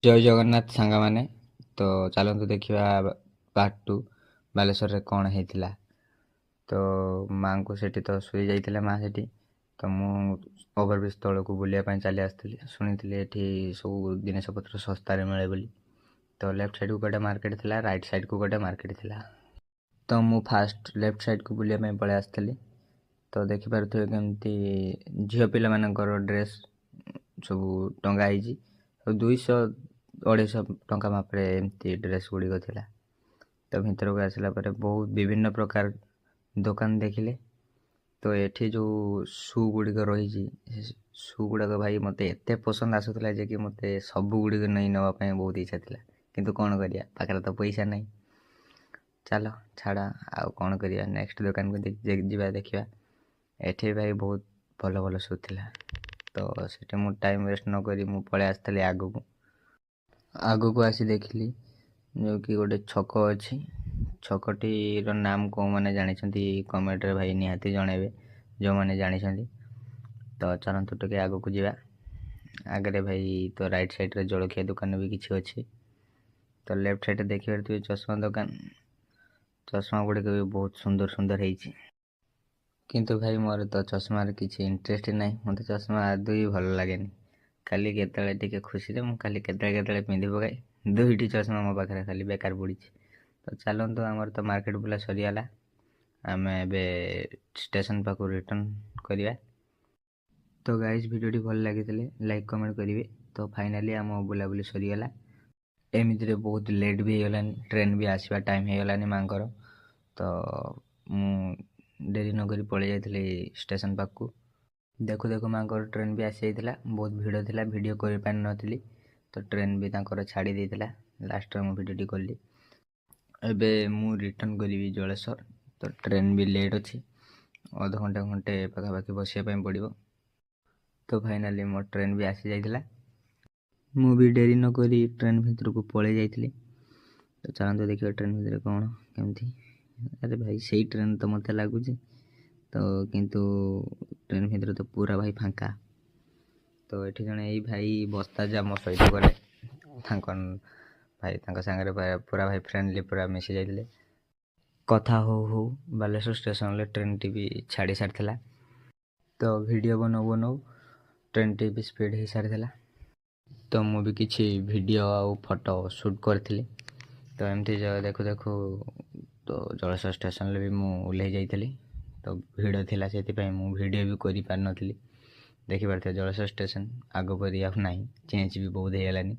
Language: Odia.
ଜୟ ଜଗନ୍ନାଥ ସାଙ୍ଗମାନେ। ତ ଚାଲନ୍ତୁ ଦେଖିବା ପାର୍ଟ 2, ବାଲେଶ୍ୱରରେ କ'ଣ ହେଇଥିଲା। ତ ମାଆଙ୍କୁ ସେଠି ତ ଶୋଇ ଯାଇଥିଲେ ମା ସେଠି। ତ ମୁଁ ଓଭରବ୍ରିଜ୍ ତଳକୁ ବୁଲିବା ପାଇଁ ଚାଲି ଆସିଥିଲି। ଶୁଣିଥିଲି ଏଠି ସବୁ ଜିନିଷପତ୍ର ଶସ୍ତାରେ ମିଳେ ବୋଲି। ତ ଲେଫ୍ଟ ସାଇଡ଼୍କୁ ଗୋଟେ ମାର୍କେଟ ଥିଲା, ରାଇଟ୍ ସାଇଡ଼୍କୁ ଗୋଟେ ମାର୍କେଟ ଥିଲା। ତ ମୁଁ ଫାଷ୍ଟ ଲେଫ୍ଟ ସାଇଡ଼୍କୁ ବୁଲିବା ପାଇଁ ପଳେଇ ଆସିଥିଲି। ତ ଦେଖିପାରୁଥିବେ କେମିତି ଝିଅ ପିଲାମାନଙ୍କର ଡ୍ରେସ୍ ସବୁ ଟଙ୍ଗା ହେଇଛି। 200 250 ଟଙ୍କା ମାପରେ ଏମିତି ଡ୍ରେସ୍ ଗୁଡ଼ିକ ଥିଲା। ତ ଭିତରକୁ ଆସିଲା ପରେ ବହୁତ ବିଭିନ୍ନ ପ୍ରକାର ଦୋକାନ ଦେଖିଲେ। ତ ଏଠି ଯେଉଁ ସୁ ଗୁଡ଼ିକ ରହିଛି, ସେ ସୁ ଗୁଡ଼ାକ ଭାଇ ମୋତେ ଏତେ ପସନ୍ଦ ଆସୁଥିଲା ଯେ କି ମୋତେ ସବୁ ଗୁଡ଼ିକ ନେଇ ନେବା ପାଇଁ ବହୁତ ଇଚ୍ଛା ଥିଲା। କିନ୍ତୁ କ'ଣ କରିବା, ପାଖରେ ତ ପଇସା ନାହିଁ। ଚାଲ ଛାଡ଼, ଆଉ କ'ଣ କରିବା, ନେକ୍ସଟ ଦୋକାନକୁ ଯିବା ଦେଖିବା। ଏଠି ଭାଇ ବହୁତ ଭଲ ଭଲ ସୁ ଥିଲା। ତ ସେଠି ମୁଁ ଟାଇମ୍ ୱେଷ୍ଟ ନ କରି ମୁଁ ପଳେଇ ଆସିଥିଲି ଆଗକୁ। ଆଗକୁ ଆସି ଦେଖିଲି ଯେଉଁ କି ଗୋଟେ ଛକ ଅଛି। ଛକଟିର ନାମ କେଉଁମାନେ ଜାଣିଛନ୍ତି, କମେଣ୍ଟରେ ଭାଇ ନିହାତି ଜଣାଇବେ ଯେଉଁମାନେ ଜାଣିଛନ୍ତି। ତ ଚାଲନ୍ତୁ ଟିକେ ଆଗକୁ ଯିବା। ଆଗରେ ଭାଇ ତ ରାଇଟ୍ ସାଇଡ଼୍ରେ ଜଳଖିଆ ଦୋକାନ ବି କିଛି ଅଛି। ତ ଲେଫ୍ଟ ସାଇଡ଼୍ରେ ଦେଖିପାରୁଥିବେ ଚଷମା ଦୋକାନ। ଚଷମା ଗୁଡ଼ିକ ବି ବହୁତ ସୁନ୍ଦର ସୁନ୍ଦର ହେଇଛି। କିନ୍ତୁ ଭାଇ, ମୋର ତ ଚଷମାରେ କିଛି ଇଣ୍ଟରେଷ୍ଟ ନାହିଁ। ମୋତେ ଚଷମା ଆଦୌ ବି ଭଲ ଲାଗେନି। ଖାଲି କେତେବେଳେ ଟିକେ ଖୁସିରେ ମୁଁ ଖାଲି କେତେବେଳେ କେତେବେଳେ ପିନ୍ଧି ପକାଏ। ଦୁଇଟି ଚଷମା ମୋ ପାଖରେ ଖାଲି ବେକାର ପଡ଼ିଛି। ତ ଚାଲନ୍ତୁ, ଆମର ତ ମାର୍କେଟ ବୁଲା ସରିଗଲା। ଆମେ ଏବେ ଷ୍ଟେସନ ପାଖକୁ ରିଟର୍ନ କରିବା। ତ ଗାଇଜ୍, ଭିଡ଼ିଓଟି ଭଲ ଲାଗିଥିଲେ ଲାଇକ୍ କମେଣ୍ଟ କରିବେ। ତ ଫାଇନାଲି ଆମ ବୁଲାବୁଲି ସରିଗଲା। ଏମିତିରେ ବହୁତ ଲେଟ୍ ବି ହେଇଗଲାଣି, ଟ୍ରେନ୍ ବି ଆସିବା ଟାଇମ୍ ହେଇଗଲାନି ମାଙ୍କର। ତ ମୁଁ ଡେରି ନକରି ପଳେଇ ଯାଇଥିଲି ଷ୍ଟେସନ ପାଖକୁ। ଦେଖୁ ଦେଖୁ ମାଙ୍କର ଟ୍ରେନ୍ ବି ଆସିଯାଇଥିଲା। ବହୁତ ଭିଡ଼ ଥିଲା, ଭିଡ଼ିଓ କରିପାରିନଥିଲି। ତ ଟ୍ରେନ୍ ବି ତାଙ୍କର ଛାଡ଼ି ଦେଇଥିଲା। ଲାଷ୍ଟରେ ମୁଁ ଭିଡ଼ିଓଟି କଲି। ଏବେ ମୁଁ ରିଟର୍ନ କରିବି ଜଳେଶ୍ୱର। ତ ଟ୍ରେନ୍ ବି ଲେଟ୍ ଅଛି, ଅଧଘଣ୍ଟେ ଘଣ୍ଟେ ପାଖାପାଖି ବସିବା ପାଇଁ ପଡ଼ିବ। ତ ଫାଇନାଲି ମୋ ଟ୍ରେନ୍ ବି ଆସିଯାଇଥିଲା। ମୁଁ ବି ଡେରି ନକରି ଟ୍ରେନ୍ ଭିତରକୁ ପଳେଇ ଯାଇଥିଲି। ତ ଚାଲନ୍ତୁ ଦେଖିବା ଟ୍ରେନ୍ ଭିତରେ କ'ଣ କେମିତି। ଆରେ ଭାଇ, ସେଇ ଟ୍ରେନ୍ ତ ମୋତେ ଲାଗୁଛି ତ, କିନ୍ତୁ ଟ୍ରେନ୍ ଭିତରେ ତ ପୁରା ଭାଇ ଫାଙ୍କା। ତ ଏଠି ଜଣେ ଏଇ ଭାଇ ବସ୍ତା ଯା ମୋ ସହିତ ଗଲେ। ତାଙ୍କ ଭାଇ ତାଙ୍କ ସାଙ୍ଗରେ ପୁରା ଭାଇ ଫ୍ରେଣ୍ଡଲି ପୁରା ମିଶି ଯାଇଥିଲେ। କଥା ହଉ ହଉ ବାଲେଶ୍ୱର ଷ୍ଟେସନରେ ଟ୍ରେନ୍ଟି ବି ଛାଡ଼ି ସାରିଥିଲା। ତ ଭିଡ଼ିଓ ବନଉ ବନଉ ଟ୍ରେନ୍ଟି ବି ସ୍ପିଡ଼ ହେଇସାରିଥିଲା। ତ ମୁଁ ବି କିଛି ଭିଡ଼ିଓ ଆଉ ଫଟୋ ସୁଟ୍ କରିଥିଲି। ତ ଏମିତି ଦେଖୁ ଦେଖୁ ତ ଜଳେଶ୍ୱର ଷ୍ଟେସନରେ ବି ମୁଁ ଓହ୍ଲେଇ ଯାଇଥିଲି। ତ ଭିଡ଼ ଥିଲା, ସେଥିପାଇଁ ମୁଁ ଭିଡ଼ିଓ ବି କରିପାରିନଥିଲି। ଦେଖିପାରୁଥିବେ, ଜଳେଶ୍ୱର ଷ୍ଟେସନ ଆଗ ପରି ଆଉ ନାହିଁ, ଚେଞ୍ଜ ବି ବହୁତ ହେଇଗଲାନି।